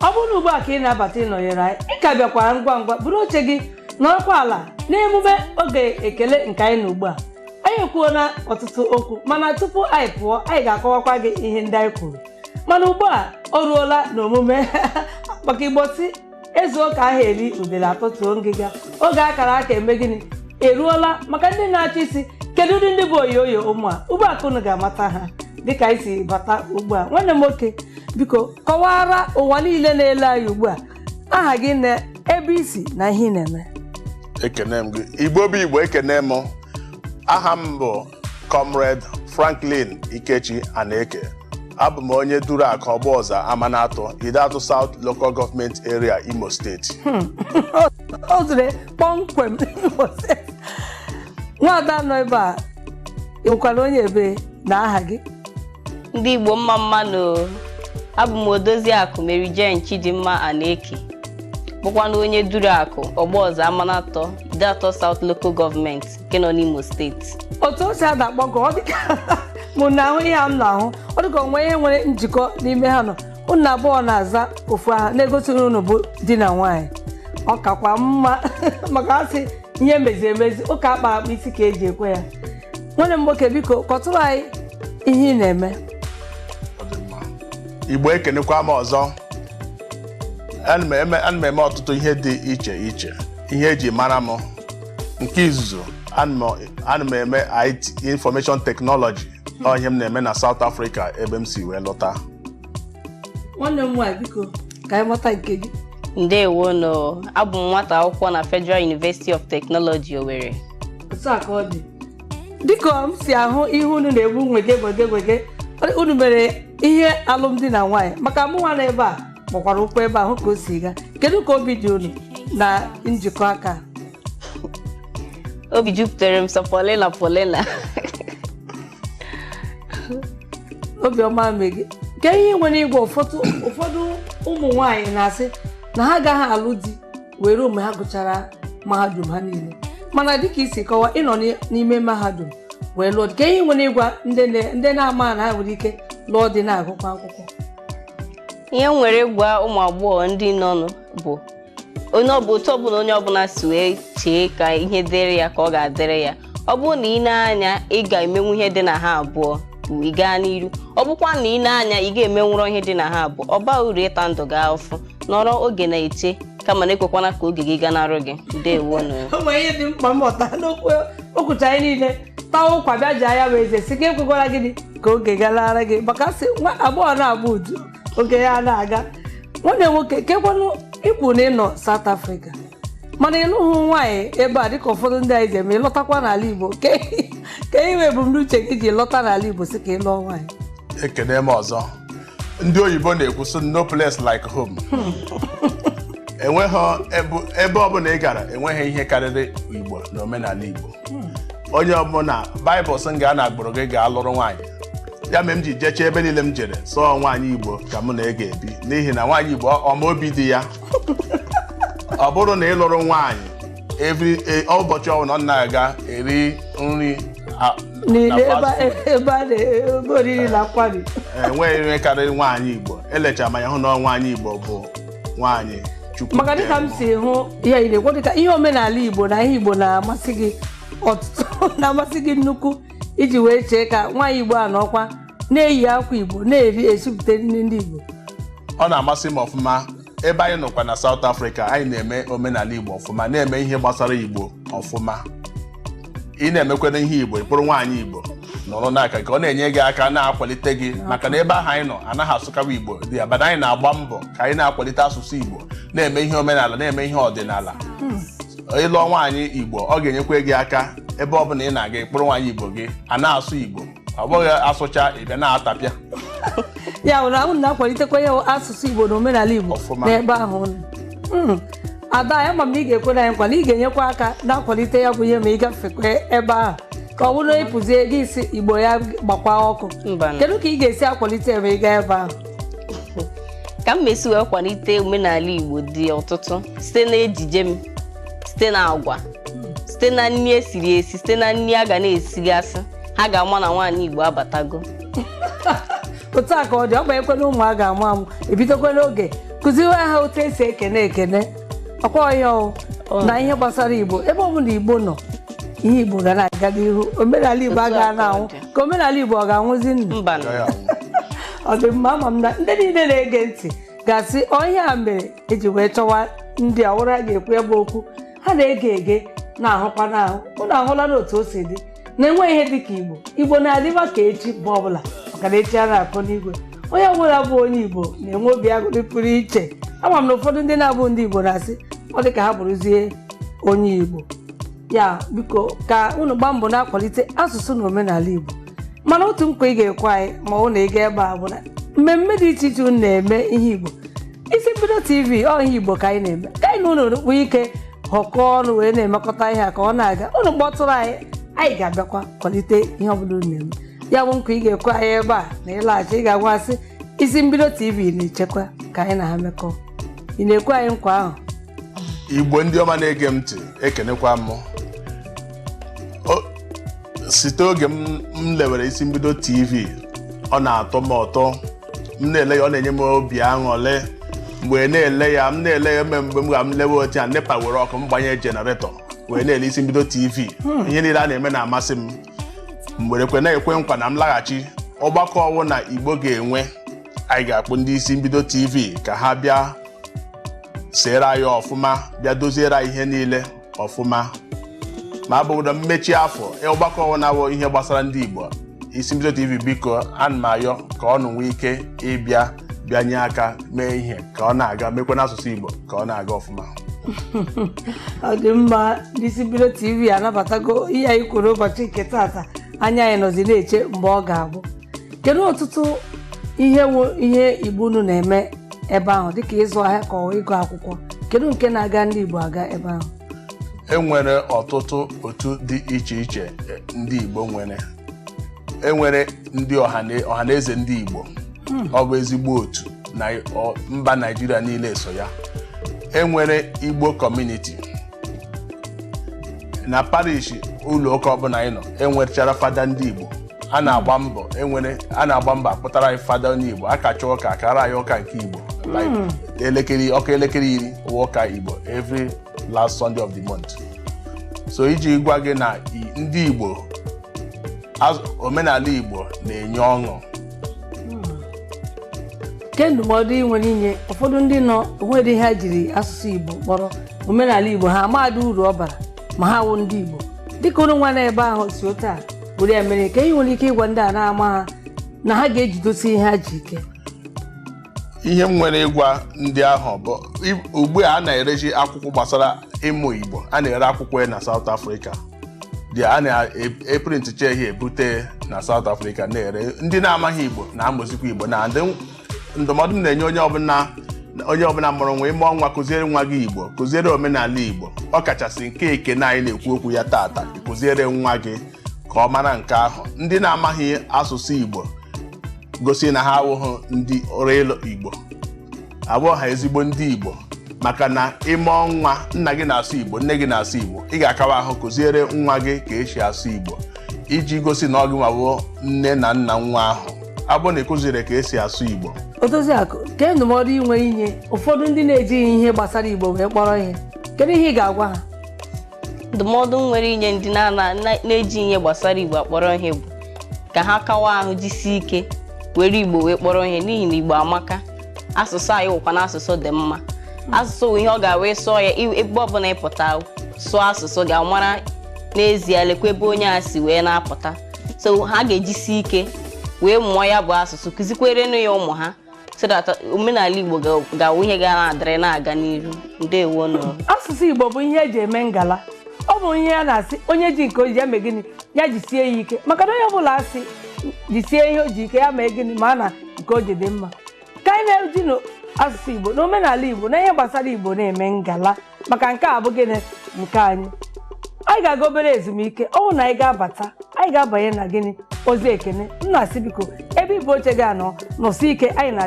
Ọ bụrụ na ugbu a ka ị na-abata ịnọnyere anyị, ị ka bịakwara ngwa ngwa buru oche gị nọrọkwa ala n'emume oge ekele nke anyị na ugbu a. Anyị ekwuola ọtụtụ okwu, mana tupu anyị pụọ, anyị ga-akọwakwa gị ihe ndị anyị kwuru. Mana ugbu a, o ruola n'omume maka Igbo si ezu ụka ahụ eri udele atọtuo ngịga. Oge akara aka eme gịnị eruola maka ndị na-achọ isi kedu ụdị ndị bụ oyoyo ụmụ a. Ugbu a ka unu ga-amata ha dịka anyị si bata ugbu a. Nwanne m nwoke, biko kọwara ụwa niile na-ele anyị ugbu a aha gị na ebe isi na ihe ị na-eme. Ekene m gị, Igbo bụ Igbo, ekene m. Aha m bụ Comrade Franklin Ikechi Aneke. Abụ m onye Duru-Akụ Ọgbọọza Amanato, Ideato South Local Government Area, Imo Steeti. O zuru kpọmkwem Imo Steeti. Nwaada nọ ebe a, ị nwekwara onye ebe na aha gị? Ndị Igbo, mma mmanụ. Abụ m Odoziakụ Mary Jane Chidimma Aneke, bụkwanụ onye Duru-Akụ Ọgbọọza Amanato, Ideato South Local Government nke nọ n'Imo Steeti. Otu o si ada kpọkọ, ọ dịka mụ na-ahụ ihe a m na-ahụ, ọ dịka onwe ihe nwere njikọ n'ime ha nọ. Unu abụọ na-aza ofu aha na-egosi na unu bụ di na nwaanyị. Ọ kakwa mma maka asị ihe mezi emezi, ụka akpa akpa isi ka eji ekwe ya. Nwanne m nwoke, biko kọtụrụ anyị ihe ị na-eme. Ọ dị mma. Igbo, ekenekwa m ọzọ. Ana m eme ọtụtụ ihe dị iche iche. Ihe eji mara m nke izuzu, ana m eme IT, information technology. Ọ ihe m na-eme na South Africa, ebe m si wee lọta. Nwanne m nwaanyị, biko ka anyị mata nke gị. Ndewonụ. Abụ m nwata akwụkwọ na Federal University of Technology, Owerri. Otu a ka ọ dị. Dịka m si ahụ ihe unu na-egbu nwege nwege nwege, unu mere ihe alụmdi na nwaanyị, maka mụnwa na ebe a gbakwara ụkwụ ebe ahụ ka o si gaa. Kedu ka obi dị unu na njikọ aka? Obi jupụtara m sọ polena polena. Obiọma mee gị ke ihe nwere igwe. Ụfọdụ ụmụ nwaanyị na-asị na ha agaghị alụ di were mgbe ha gụchara mahadum ha niile, mana dịka isi kọwa, ịnọ n'ime mahadum wee lụọ di. Ka ihe nwere ịgwa ndị na-ama na ha nwere ike lụọ di na-agụkwa akwụkwọ? Ihe m nwere gwa ụmụ agbọghọ ndị nọnụ bụ, onye ọbụ otu ọbụla onye ọbụla si wee chee ka ihe dịrị ya ka ọ ga-adịrị ya. Ọ bụrụ na ị na-anya ị ga-emenwu ihe dị na ha abụọ, ị gaa n'iru. Ọ bụkwa na ị na-anya ị ga-emenwụrọ ihe dị na ha abụọ, ọ baa uru ịta ndụ gị afụ nọrọ oge na-eche, kama na ekwekwana ka oge gị ganarụ gị. Ndewonụ. O nwere ihe dị mkpa mmụta n'okwu okwucha anyị niile taa ụkwa bịa ji anya bụ eze si ka ekwekwara gịnị ka oge galara gị, maka sị nwa agbọghọ na-agba udu oge ya na-aga. Nwanne nwoke, kekwanụ ikwu na ịnọ South Africa mana ịlụghị nwaanyị ebe a dịka ụfọdụ ndị anyị ji eme, ịlọtakwa n'ala Igbo. Ka inwe ebumnuche gị ji lọta n'ala Igbo si ka ị lụọ nwaanyị? Ekene m ọzọ. Ndị oyibo na-ekwu sị, "No place like home." Enweghị ebe ọbụla ị gara enweghị ihe karịrị Igbo na omenala Igbo. Onye ọbụla, Baịbụl sị gaa na agbụrụ gị gaa lụrụ nwaanyị. Ya mere m ji jechaa ebe niile m jere, sọọ nwaanyị Igbo ka mụ na ị ga-ebi, n'ihi na nwaanyị Igbo ọma obi dị ya. Ọ bụrụ na ị lụrụ nwaanyị, every ụbọchị ọbụla ọ na-aga eri nri na niile fast food. Ebe a na-ebe oriri na nkwari. Enweghị ihe karịrị nwaanyị Igbo. Elechara m anya hụ na nwaanyị Igbo bụ nwaanyị Chukwu Maka dịka m tere. si hụ ihe ị na-ekwu, dịka ihe omenala Igbo na ihe Igbo na-amasị gị ọtụtụ, na-amasị gị nnukwu, iji wee chee ka nwaanyị Igbo a nọkwa na-eyi akwa Igbo, na-eri esipụta nri ndị Igbo. Ọ na-amasị m ọfụma. Ebe anyị nọkwa na South Africa, anyị na-eme omenala Igbo ọfụma, na-eme ihe gbasara Igbo ọfụma. Ị na-emekwana ihe Igbo, ị kpụrụ nwaanyị Igbo nọrọ n'aka ka ọ na-enye gị aka, na-akwalite gị, maka na ebe ahụ anyị nọ anaghị asụkawa Igbo dị ya, mana anyị na-agba mbọ ka anyị na-akwalite asụsụ Igbo, na-eme ihe omenala, na-eme ihe ọdịnala. Ịlụọ nwaanyị Igbo, ọ ga-enyekwa gị aka. Ebe ọ bụla ị na-aga, ịkpụrụ nwaanyị Igbo gị, a na-asụ Igbo, ọ bụghị asụcha ị bịa na-atapịa. Ya bụ na unu na-akwalitekwa ya asụsụ Igbo na omenala Igbo Ọfụma. n'ebe ahụ unu. Ada ya, ma m na ị ga-ekwe anyị nkwa na ị ga-enyekwa aka na-akwalite ya bụ ihe ma ị gafekwa ebe ahụ, ka ọ bụrụ na ịpụzie gị isi Igbo ya gbakwa ọkụ. Mba. Kedu ka ị ga-esi akwalite ya ma ị gaa ebe ahụ? Ka m mesi wee kwalite omenala Igbo dị ọtụtụ: site na ejije m, site na agwa, site na nri esiri esi, site na nri a ga na-esigasị, ha ga-ama na nwaanyị Igbo abatago. Otu a ka ọ dị. Ọ banyekwe na ụmụ a ga-amụ amụ, ebidokwe n'oge. Kụziwe ha otu esi ekene ekene, ọkwa ihe ọwụ na ihe gbasara Igbo. Ebe ọ bụla Igbo nọ, ihe Igbo ga na-aga n'ihu, omenala Igbo Otu a agaghị ka ọ na-anwụ. dị. Ka omenala Igbo ọ ga-anwụzi nnu? Mba. Agaghị anwụ. Ọ dị mma. Ama m na ndị niile na-ege ntị ga-asị ọ ihe a mere eji wee chọwa ndị a wụrụ ha ga-ekwu ebe okwu ha na-ege ege na-ahụkwa n'ahụ. Unu ahụla n'otu o si dị na enweghị ihe dị ka Igbo. Igbo na-adịba ka echi bụ ọbụla, maka na echi a na-akụ n'igwe. Onye ọbụla bụ onye Igbo na-enwe obi aṅụrị pụrụ iche. Ama m na ụfọdụ ndị na-abụ ndị Igbo na-asị ọ dị ka ha bụrụzie onye Igbo ya. Biko, ka unu gbaa mbọ na-akwalite asụsụ na omenala Igbo. Mana otu nkwa ị ga-ekwe anyị ma ọ na ị ga ebe a bụ na mmemme dị iche iche unu na-eme ihe Igbo, Isi Mbido TV, ọ ihe Igbo ka anyị na-eme, ka anyị na unu nwee ike họkọọ ọnụ wee na-emekọta ihe a ka ọ na-aga. Unu kpọtụrụ anyị, anyị ga-abịakwa kwalite ihe ọbụla unu na-eme. Ya bụ nkwa ị ga-ekwe anyị ebe a na ịlaghachi, ị ga-agwa asị Isi Mbido TV na-echekwa ka anyị na ha mekọọ. Ị na-ekwe anyị nkwa ahụ? Igbo ndị ọma na-ege m ntị, ekenekwa m. Site oge m lewere Isi Mbido TV, ọ na-atọ m ụtọ. M na-ele ya, ọ na-enye m obi aṅụrị. Mgbe na-ele ya, m na-ele ya eme mgbe m ga m lewe otu a NEPA were ọkụ, m gbanye generator wee na-ele Isi Mbido TV. Ihe niile a na-eme na-amasị m. M werekwe na-ekwe nkwa na m laghachi, ọgbakọ ọwụ na Igbo ga-enwe, anyị ga-akpụ ndị Isi Mbido TV ka ha bịa siere anyị ọfụma, bịa doziere anyị ihe niile ọfụma. Ma abụghị na mmechi afọ, ọgbakọ ọwụ na-awụ ihe gbasara ndị Igbo, Isi Mbido TV, biko, ana m ayọ ka ọ nụ nwee ike ịbịa bịa nye aka mee ihe ka ọ na-aga, mekwa n'asụsụ Igbo ka ọ na-aga ọfụma. Ọ dị mma. Ndị Isi Mbido TV anabatago ihe anyị kwuru ụbọchị nke taata. Anya anyị nọzi na-eche mgbe ọ ga-abụ. Kedu ọtụtụ ihe wụ ihe Igbo unu na-eme ebe ahụ, dịka ịzụ ahịa ka ọ ịgụ akwụkwọ? Kedu nke na-aga ndị Igbo aga ebe ahụ? E nwere ọtụtụ otu dị iche iche ndị Igbo nwere. Enwere ndị Ọhaneze ndị Igbo, ọ bụ ezigbo otu na mba Naijiria niile so ya. Enwere Igbo community na parish. Ụlọ ụka ọbụla anyị nọ enwechara fada ndị Igbo. A na-agba mbọ, enwere, a na-agba mbọ akpụtara anyị fada onye Igbo akacha ụka akara anyị ụka nke Igbo, like elekere ọka elekere 10 ụwa ụka Igbo every last Sunday of the month. So iji gwa gị na ndị Igbo, omenala Igbo na-enye ọṅụ. Ke ndụmọdụ ị nwere inye ụfọdụ ndị nọ onwere ihe ha jiri asụsụ Igbo kpọrọ, omenala Igbo ha amadị uru ọ bara, ma ha wụ ndị Igbo, dịka unu nwa n'ebe ahụ si otu a were ya mere, ka ị nwere ike ịgwa ndị a na-ama ha na ha ga-ejidosi ihe ha ji ike? Ihe m nwere ịgwa ndị ahụ bụ ugbu a, a na-ereji akwụkwọ gbasara ịmụ Igbo. A na-ere akwụkwọ ya na South Africa dị, a na-eprinticha ihe ebute na South Africa na-ere. Ndị na-amaghị Igbo na-amụzikwa Igbo. Na ndị ndụmọdụ m na-enye onye ọbụla, onye ọbụla mụrụ nwa, ịmụọ nwa, kụziere nwa gị Igbo, kụziere omenala Igbo, ọ kachasị nke ekene anyị na-ekwu okwu ya tata. Kụziere nwa gị ka ọ mara nke ahụ. Ndị na-amaghị asụsụ Igbo gosi na ha awụghị ndị ọrụ Igbo, abụọ ha ezigbo ndị Igbo, maka na ịmụọ nwa, nna gị na-asụ Igbo, nne gị na-asụ Igbo, ị ga-akawa ahụ kụziere nwa gị ka esi asụ Igbo iji gosi na ọ gị nwawo nne na nna nwa ahụ. Abụ na ịkụziri ka esi asụ Igbo. Odoziakụ, ke ndụmọdụ ị nwere inye ụfọdụ ndị na-ejighị ihe gbasara Igbo wee kpọrọ ihe? Kedu ihe ị ga-agwa ha? Ndụmọdụ m nwere inye ndị na-eji ihe gbasara Igbo akpọrọ ihe bụ ka ha kawa ahụ jisie ike were Igbo wee kpọrọ ihe, n'ihi na Igbo amaka. Asụsụ anyị wụkwa na asụsụ dị mma. Asụsụ bụ ihe ọ ga-wee sụọ ya ebe ọbụla ịpụta, sụọ asụsụ ga-amara n'ezie, lekwa ebe onye a si wee na-apụta. So ha ga-ejisi ike wee mụọ ya bụ asụsụ, kụzikwerenụ ya ụmụ ha, so that omenala Igbo ga-awụ ihe ga na-adịrị na-aga n'iru. Ndewonụ. Asụsụ Igbo bụ ihe eji eme ngala. Ọ bụ ihe a na-asị onye ji nke o ji ya mee gịnị, ya jisie ya ike, maka na onye ọbụla asị jisie ihe o ji ike ya mee gịnị, ma na nke o ji dị mma. Ka anyị na-eji n'asụsụ Igbo na omenala Igbo na ihe gbasara Igbo na-eme ngala, maka nke a bụ gịnị nke anyị. Anyị ga-aga obere ezumike. Ọ bụrụ na anyị ga-abata, anyị ga-abanye na gịnị, ozi ekene. M na-asị, biko, ebe ibu oche ga-anọ nọsi ike, anyị na